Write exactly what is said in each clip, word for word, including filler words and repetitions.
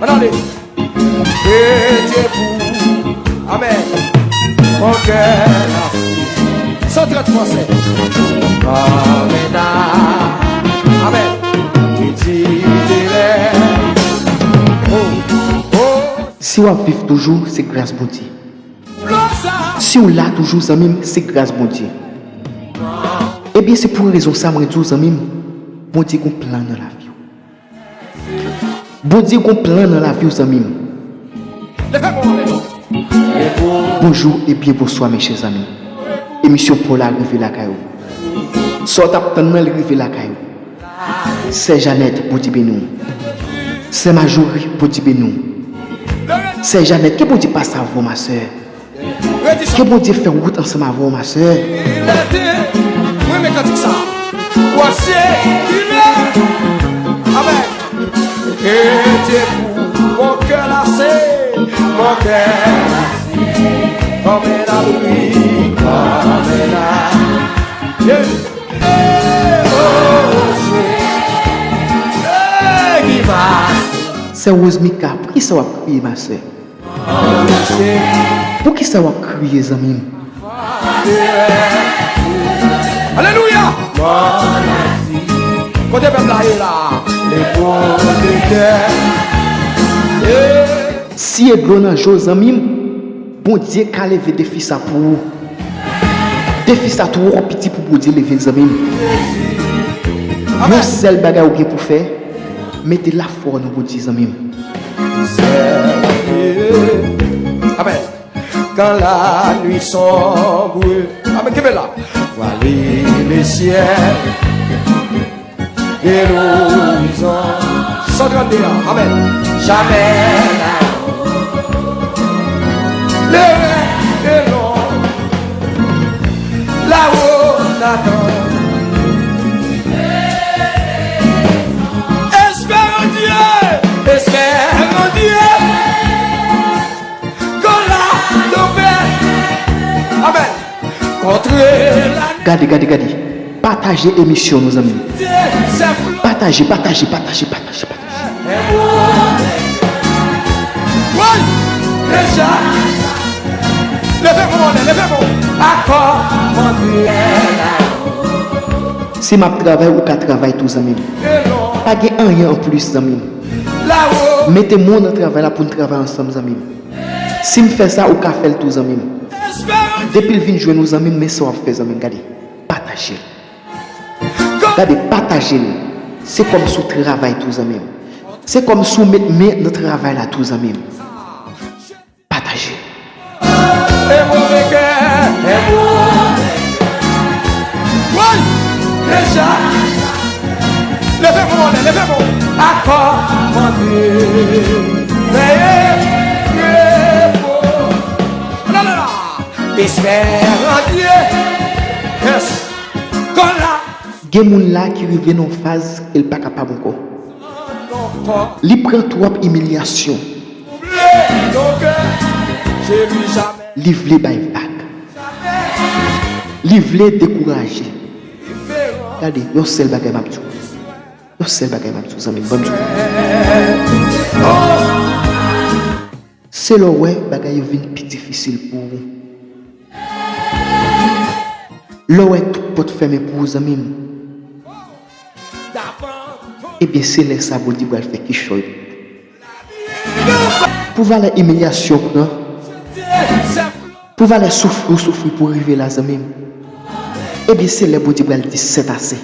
Ann ale. Kretyen pou. Amèn. Mon cœur. San trant fransè. Amèn. Amèn. Kretyen. Oh, oh. Si w ap viv toujou, se gras Bondye. Si w la toujou, zanmi m, se gras Bondye. Ebyen, se pou rezon sa mwen di w, zanmi m, Bondye gon plan nan lavi w. Bondye gon plan nan lavi w, zanmi m. Bonjou ebyen bonswa, mes chers amis. Emisyon pa w la rive lakay ou. Sa w t ap tann nan, li rive lakay ou. Sè Janèt, Bondye beni w. Sè Majori, Bondye beni w. Sè Janèt, ke Bondye pase avè w, ma sè. Ke Bondye fè wout ansanm avè w, ma sè. Mwen renmen kantik sa. Wase. Amèn. Kretyen pou. Mon cœur la, c'est mon cœur la, c'est comme un abri, comme un arbre. Yeah. Sè Rosemika, poukisa w ap kriye, ma sè? Poukisa w ap kriye, zanmi m? Alelouya! Kote pèp la ye la? Si e dlo nan je w, zanmi m, Bondye ka leve defi sa pou ou. Defi sa twò piti pou Bondye leve l, zanmi m. Yon sèl bagay ou gen pou fè, mete lafwa w nan Bondye, zanmi m. Amèn. Quand la nuit sombre. Amèn. Kenbe la. Voile le ciel. De l'horizon. San trannde an. Amèn. Jamais la. Le rêve est long. Là-haut t'attend. Espère en Dieu. Espère en Dieu. Gade, gade, gade. Pataje emisyon nou, zanmi m. Pataje, pataje, pataje, pataje, pataje. Woy! Deja. Leve pou mwen, leve pou. Akò. Si m ap travay, ou ka travay tou, zanmi m. Pa gen anyen anplis, zanmi m. Mete men w nan travay la pou n travay ansanm, zanmi m. Si m fè sa, ou ka fè l tou, zanmi m. Depi l vin jwenn ou, zanmi m, men sa w ap fè, zanmi m, gade. Pataje l. Gade, pataje l. Se kòmsi w travay tou, zanmi m. Se kòmsi w met men nan travay la tou, zanmi m. Pataje. Woy! Deja. Leve pou mwen, leve pou. Akò. Mande. Veye. Repo. La, la, la. Espère en Dieu. Yes. Kola. Gen moun la ki rive nan yon faz ke l pa kapab ankò. Li pran twòp imilyasyon. Li vle bay vag. Li vle dekouraje. Gade, yon sèl bagay m ap di w. Yon sèl bagay m ap di w, zanmi m, ban m di w. Se lè w wè bagay yo vin pi difisil pou ou. Lè w wè tout pòt fèmen pou ou, zanmi m. Ebyen, se lè sa Bondye pral fè kichòy. Pou valè imilyasyon w pran, pou valè soufri w soufri pou w rive la, zanmi m. Ebyen, se lè Bondye pral di sètase.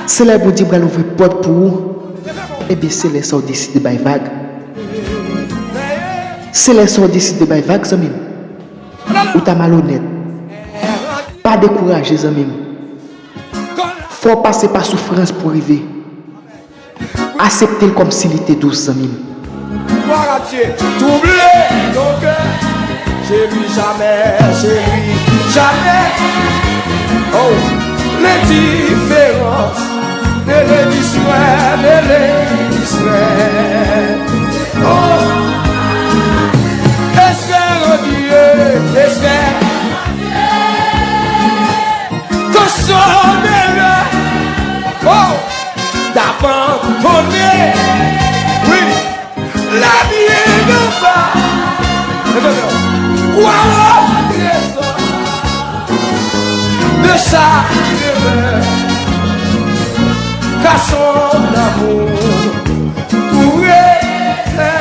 Se lè Bondye pral ouvri pòt pou ou. Ebyen, se lè sa w deside bay vag. Se lè sa w deside bay vag, zanmi m. Ou ta malonèt. Pa dekouraje, zanmi m. Fò w pase pa soufrans pou w rive. Aksepte l kòmsi li te dous, zanmi m. Gloire à Dieu. Trouble ton cœur. Chérie, jamais, chérie, jamais. Oh, les différences. Ne les distraire, ne les distraire. Oh, espère en Dieu, espère. Consolez-le. Oh, Pantonne, wi, la byen anba. Leve men w. Wa trezò de sa ki demen. Ka son amou pou rete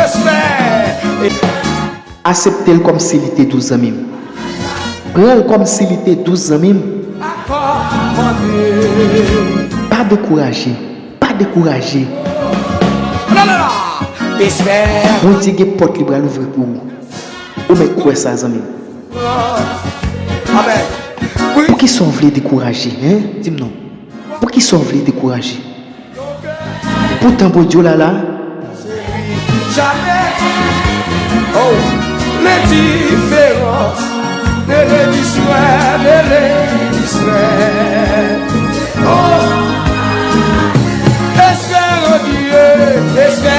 espè. Aksepte l kòmsi li te dous, zanmi m. Pran l kòmsi li te dous, zanmi m. Pa dekouraje. Pa dekouraje. Bondye gen pòt li pral ouvri pou ou. Ou mèt kwè sa, zanmi m. Poukisa w vle dekouraje, en? Di m non. Poukisa w vle dekouraje? Poutan Bondye w la la. Jamè. Oh, lediferans de lediswè, de lediswè. Oh, espè an Dye, espè.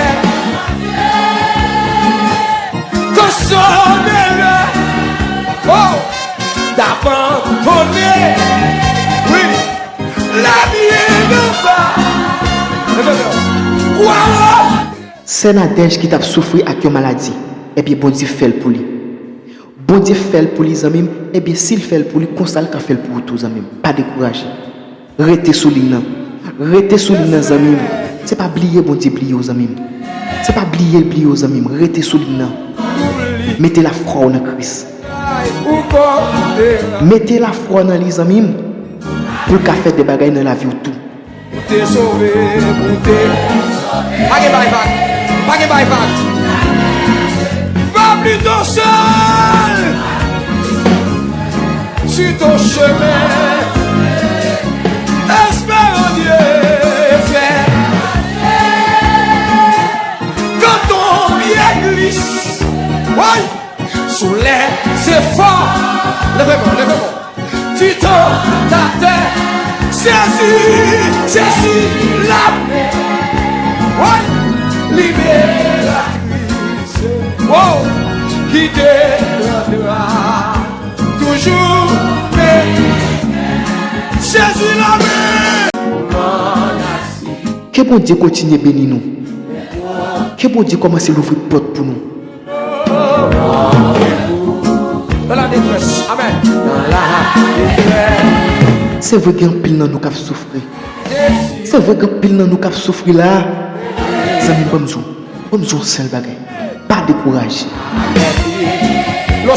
Konsole le. Oh, dapan tone. Wi. Lavi e anba. Leve men w. Waw! Sè Nadège ki t ap soufri ak yon maladi, ebyen, Bondye fè l pou li. Bondye fè l pou li, zanmi m. Ebyen, si l fè l pou li, konsa l ka fè l pou ou tou, zanmi m. Pa dekouraje. Rete sou liy nan. Rete sou liy nan, zanmi m. Se pa bliye Bondye bliye w, zanmi m. Se pa bliye l bliye w, zanmi m. Rete sou liy nan. Mete lafwa w nan Kris. Mete lafwa w nan li, zanmi m, pou l ka fè de bagay nan lavi w tou. Ou te sove, ou te. Pa gen bay vag. Pa gen bay vag. Va plito sèl. Sur ton chemin. Espère en Dieu. Quand ton pied glisse. Ouais. Sous les efforts. Leve men w, leve men w. Tu tombes à terre. Jésus, Jésus, la paix. Oui, libératrice. Oh, qui te rendra toujours paix. Jésus, la paix. Ke Bondye kontinye beni nou. Ke Bondye kòmanse louvri pòt pou nou. Dans la détresse. Amen. Se vre gen anpil nan nou k ap soufri. Se vre gen anpil nan nou k ap soufri la. Zanmi m, ban m di w, ban m di w yon sèl bagay. Pa dekouraje. Yo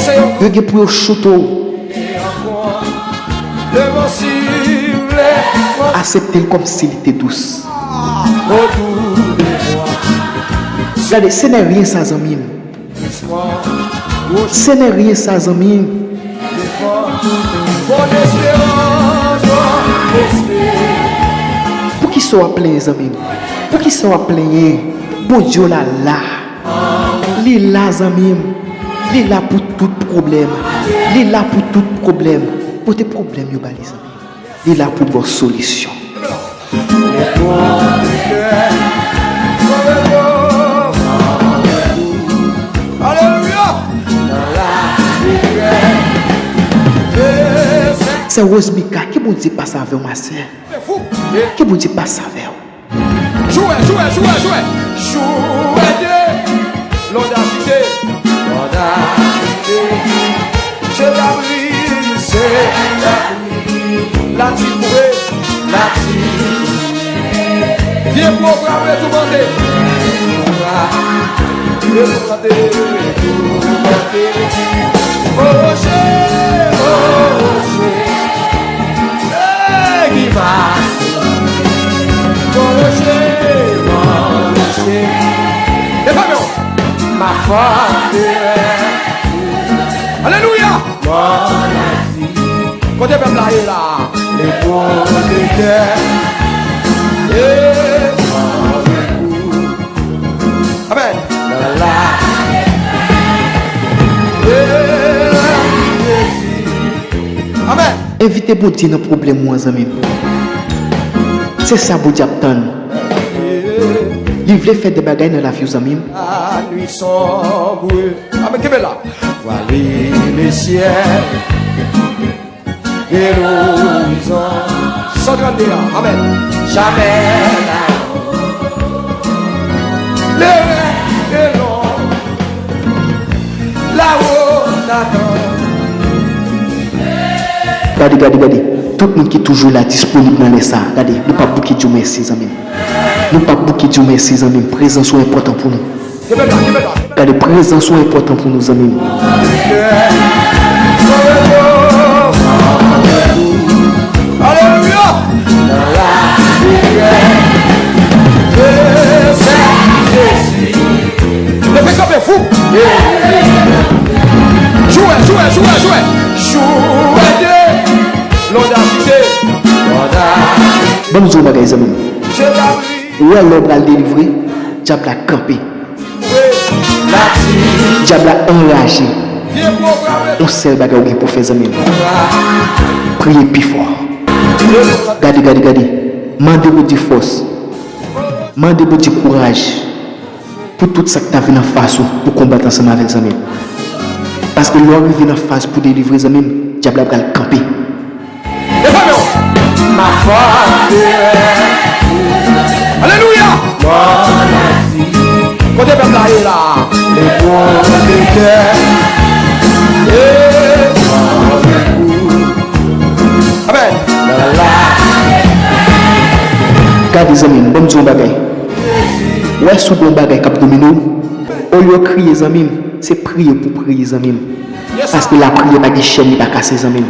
gen pou yo choute w. Aksepte l kòmsi li te dous. Gade, ce n'est rien ça, zanmi m. Ce n'est rien ça, zanmi m. Poukisa w ap plenyen, zanmi m? Poukisa w ap plenyen? Bondye w la la. Li la, zanmi m. Li la pou tout pwoblèm. Li la pou tout pwoblèm. Pote pwoblèm yo ba li, zanmi m. Li la pou ba w solisyon. Alelouya! Sè Rose Mika, ke Bondye pase avè w, ma sè. Ke Bondye pase avè w. Jouer, jouer, jouer, jouer. Jouer de l'onde agitée. L'onde agitée. C'est la brise, c'est la brise. La ti koupe, la ti. Vye pwogram e tou mande. E tou mande, e tou mande. Oje, oje. Hey, Guy Marceau. Bon Dieu, bon Dieu. Leve men w. Ma forteresse. Alelouya. Mon asile. Kote pèp la ye la? Le protecteur est mon recours. Amen. La, la. Amen. Envite Bondye nan pwoblèm ou an, zanmi m. Se sa Bondye ap tann. Li vle fè de bagay nan lavi w, zanmi m. La nuit sombre. Amen. Kenbe la. Voile le ciel de l'horizon. San trannde an. Amèn. Jamè la. Le rèv de lòm. Lawo Natan. Gade, gade, gade. Tout moun ki toujou la disponib nan lè sa a. Gade, nou p ap bouke di w mèsi, zanmi m. Nou p ap bouke di w mèsi, zanmi m. Prezans ou enpòtan pou nou. Kenbe la, kenbe la. Gade, prezans ou enpòtan pou nou, zanmi m. Alelouya! Leve kanpe fou! Jwe, jwe, jwe, jwe! Jwe de lòd ajite. Ban m di w yon bagay, zanmi m. Ou wè lè w pral delivre, dyab la kanpe. Dyab la anraje. Yon sèl bagay ou gen pou fè, zanmi m. Priye pi fò. Gade, gade, gade. Mande Bondye fòs. Mande Bondye kouraj pou tout sa k ta vin anfas ou pou konbat ansanm avè l, zanmi m. Paske lè w rive nan faz pou delivre, zanmi m, dyab la pral kanpe. Leve men w. Ma forteresse. Alelouya. Kote pèp la ye la? Le protecteur. Amèn. Gade, zanmi m, ban m di w yon bagay. Wè, si w gen yon bagay k ap domine w, olye w kriye, zanmi m, se priye pou w priye, zanmi m. Paske lapriyè pa gen chèn, li pa kase, zanmi m.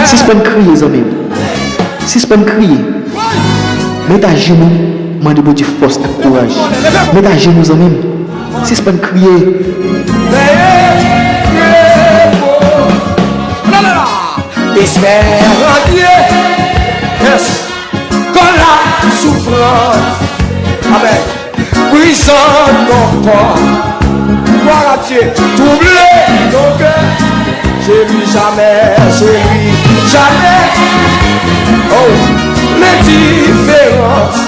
Sispann kriye, zanmi m. Sispann kriye. Met ajenou, mande Bondye fòs ak kouraj. Met ajenou, zanmi m. Sispann kriye. Espère en Dieu. Yes. Quand la souffrance. Amèn. Brisant ton corps. Gloire à Dieu. Troubler ton cœur. Chérie, jamais, chérie, jamais. Oh, l'indifférence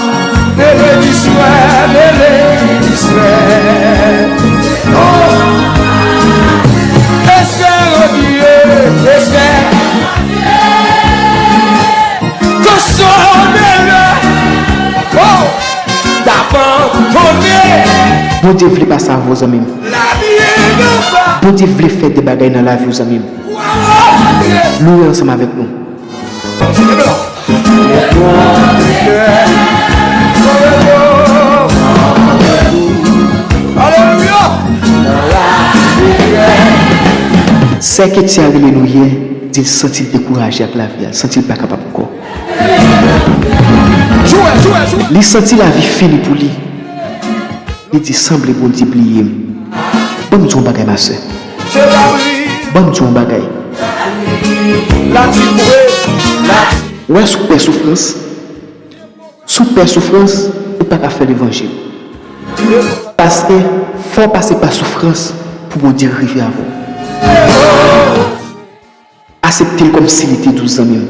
ne redistrait, ne redistrait. Oh, espère en Dieu, espère. Consoler. Oh. Bondye vle pase avè w, zanmi m. Bondye vle fè de bagay nan lavi w, zanmi m. Louwe ansanm avèk nou. Sè Ketia rele nou yè, di l santi l dekouraje ak lavi a, l santi l pa kapab ankò. Li santi lavi fini pou li. Li di, sanble Bondye bliye m. Ban m di w yon bagay, ma sè. Ban m di w yon bagay. Wè, si w pè soufrans, si w pè soufrans, ou pa ka fè levanjil. Paske fò w pase pa soufrans pou Bondye rive avè w. Asepte l kòmsi li te dous, zanmi m.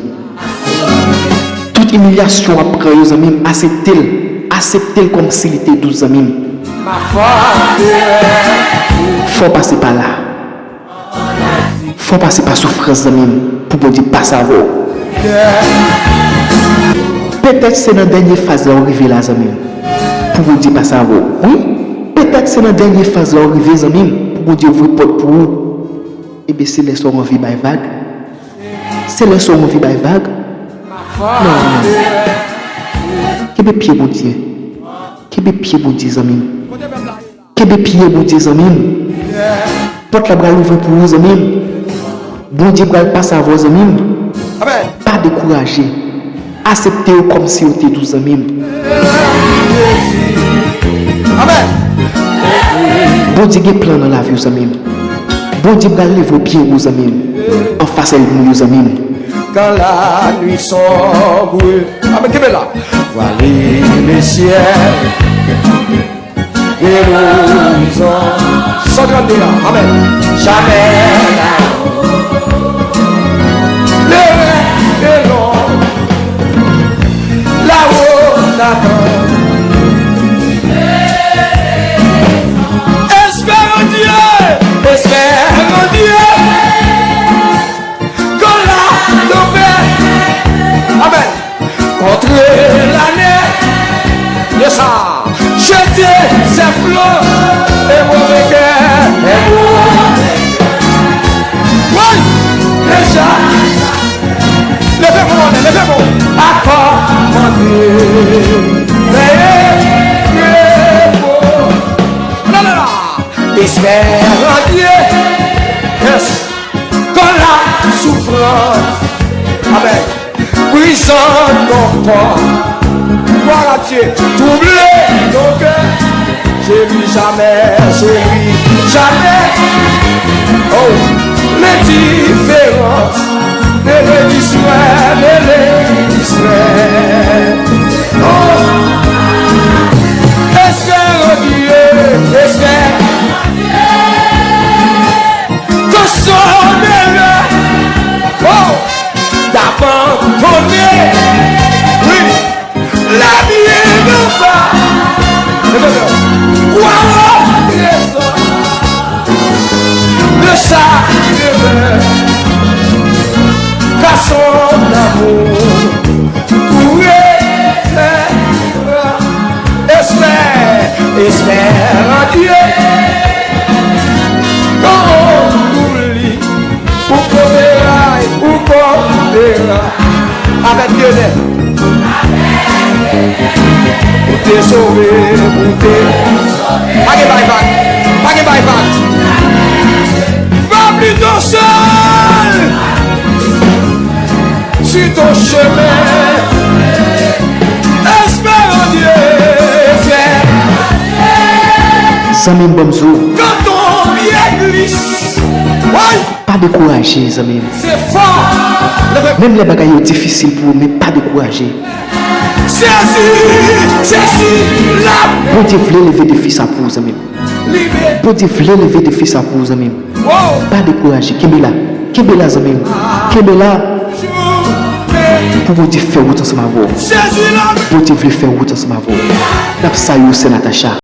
Tout imilyasyon w ap pran yo, zanmi m, asepte l. Asepte l kòmsi li te dous, zanmi m. Fò w pase pa la. Fò w pase pa soufrans, zanmi m, pou Bondye pase avè w. Petèt se nan dènye faz la w rive la, zanmi m, pou Bondye pase avè w. Wi, petèt se nan dènye faz la w rive, zanmi m, pou Bondye ouvri pòt pou ou. Ebyen, se lè sa w anvi bay vag. Se lè sa w anvi bay vag. Non, non. Kenbe pye Bondye. Kenbe pye Bondye, zanmi m. Kenbe pye Bondye, zanmi m. Pòt la pral ouvri pou ou, zanmi m. Bondye pral pase avè w, zanmi m. Pa dekouraje. Asepte yo kòmsi yo te dous, zanmi m. Amèn. Bondye gen plan nan lavi w, zanmi m. Bondye pral leve w byen wo, zanmi m. Anfas ènmi yo, zanmi m. Quand la nuit sombre. Amèn, kenbe la. Voile le ciel. San trannde an. Amèn. Jamè la. Le rèv de lòm. Lawo Natan. Espère en Dieu. Espère en Dieu. Quand la tempête Antre lane de sa, jete se flo e move kè. Woy! Deja, leve pou mwen, leve pou akò mande. Veye repo. Non, non, non. Espère en Dieu. Yes. Kan la soufrans. Amen. Brizan ton kò. Gloire à Dieu. Trouble ton cœur. Jérusalem, Jérusalem. Oh, l'indifférence. Ne le dis rien, ne le dis rien. Oh, espère en Dieu, espère. Konsomeran, oh, t abandone. Wi, la byen anba. Kwa o trezò de sa ki devan. Ka son amou pou refè. Espè, espè an Dye. Oh, oh, oubli, ou konpera, ou konpera avèk Dye. Ou te sove, ou te. Pa gen bay vag, pa gen bay vag. Va plito sèl. Sur ton chemin, espère en Dieu, frère. Zanmi m, ban m di w, quand ton pied glisse, ouais, pa dekouraje, zanmi m. C'est fort. Menm lè bagay yo difisil pou ou, men pa dekouraje. Jésus, Jésus, la. Bondye vle leve defi sa pou ou, zanmi m. Bondye vle leve defi sa pou ou, zanmi m. Pa dekouraje, kenbe la. Kenbe la, zanmi m. Kenbe la. Pou Bondye fè wout ansanm avè w. Bondye vle fè wout ansanm avè w. N ap salye w, sè Natacha.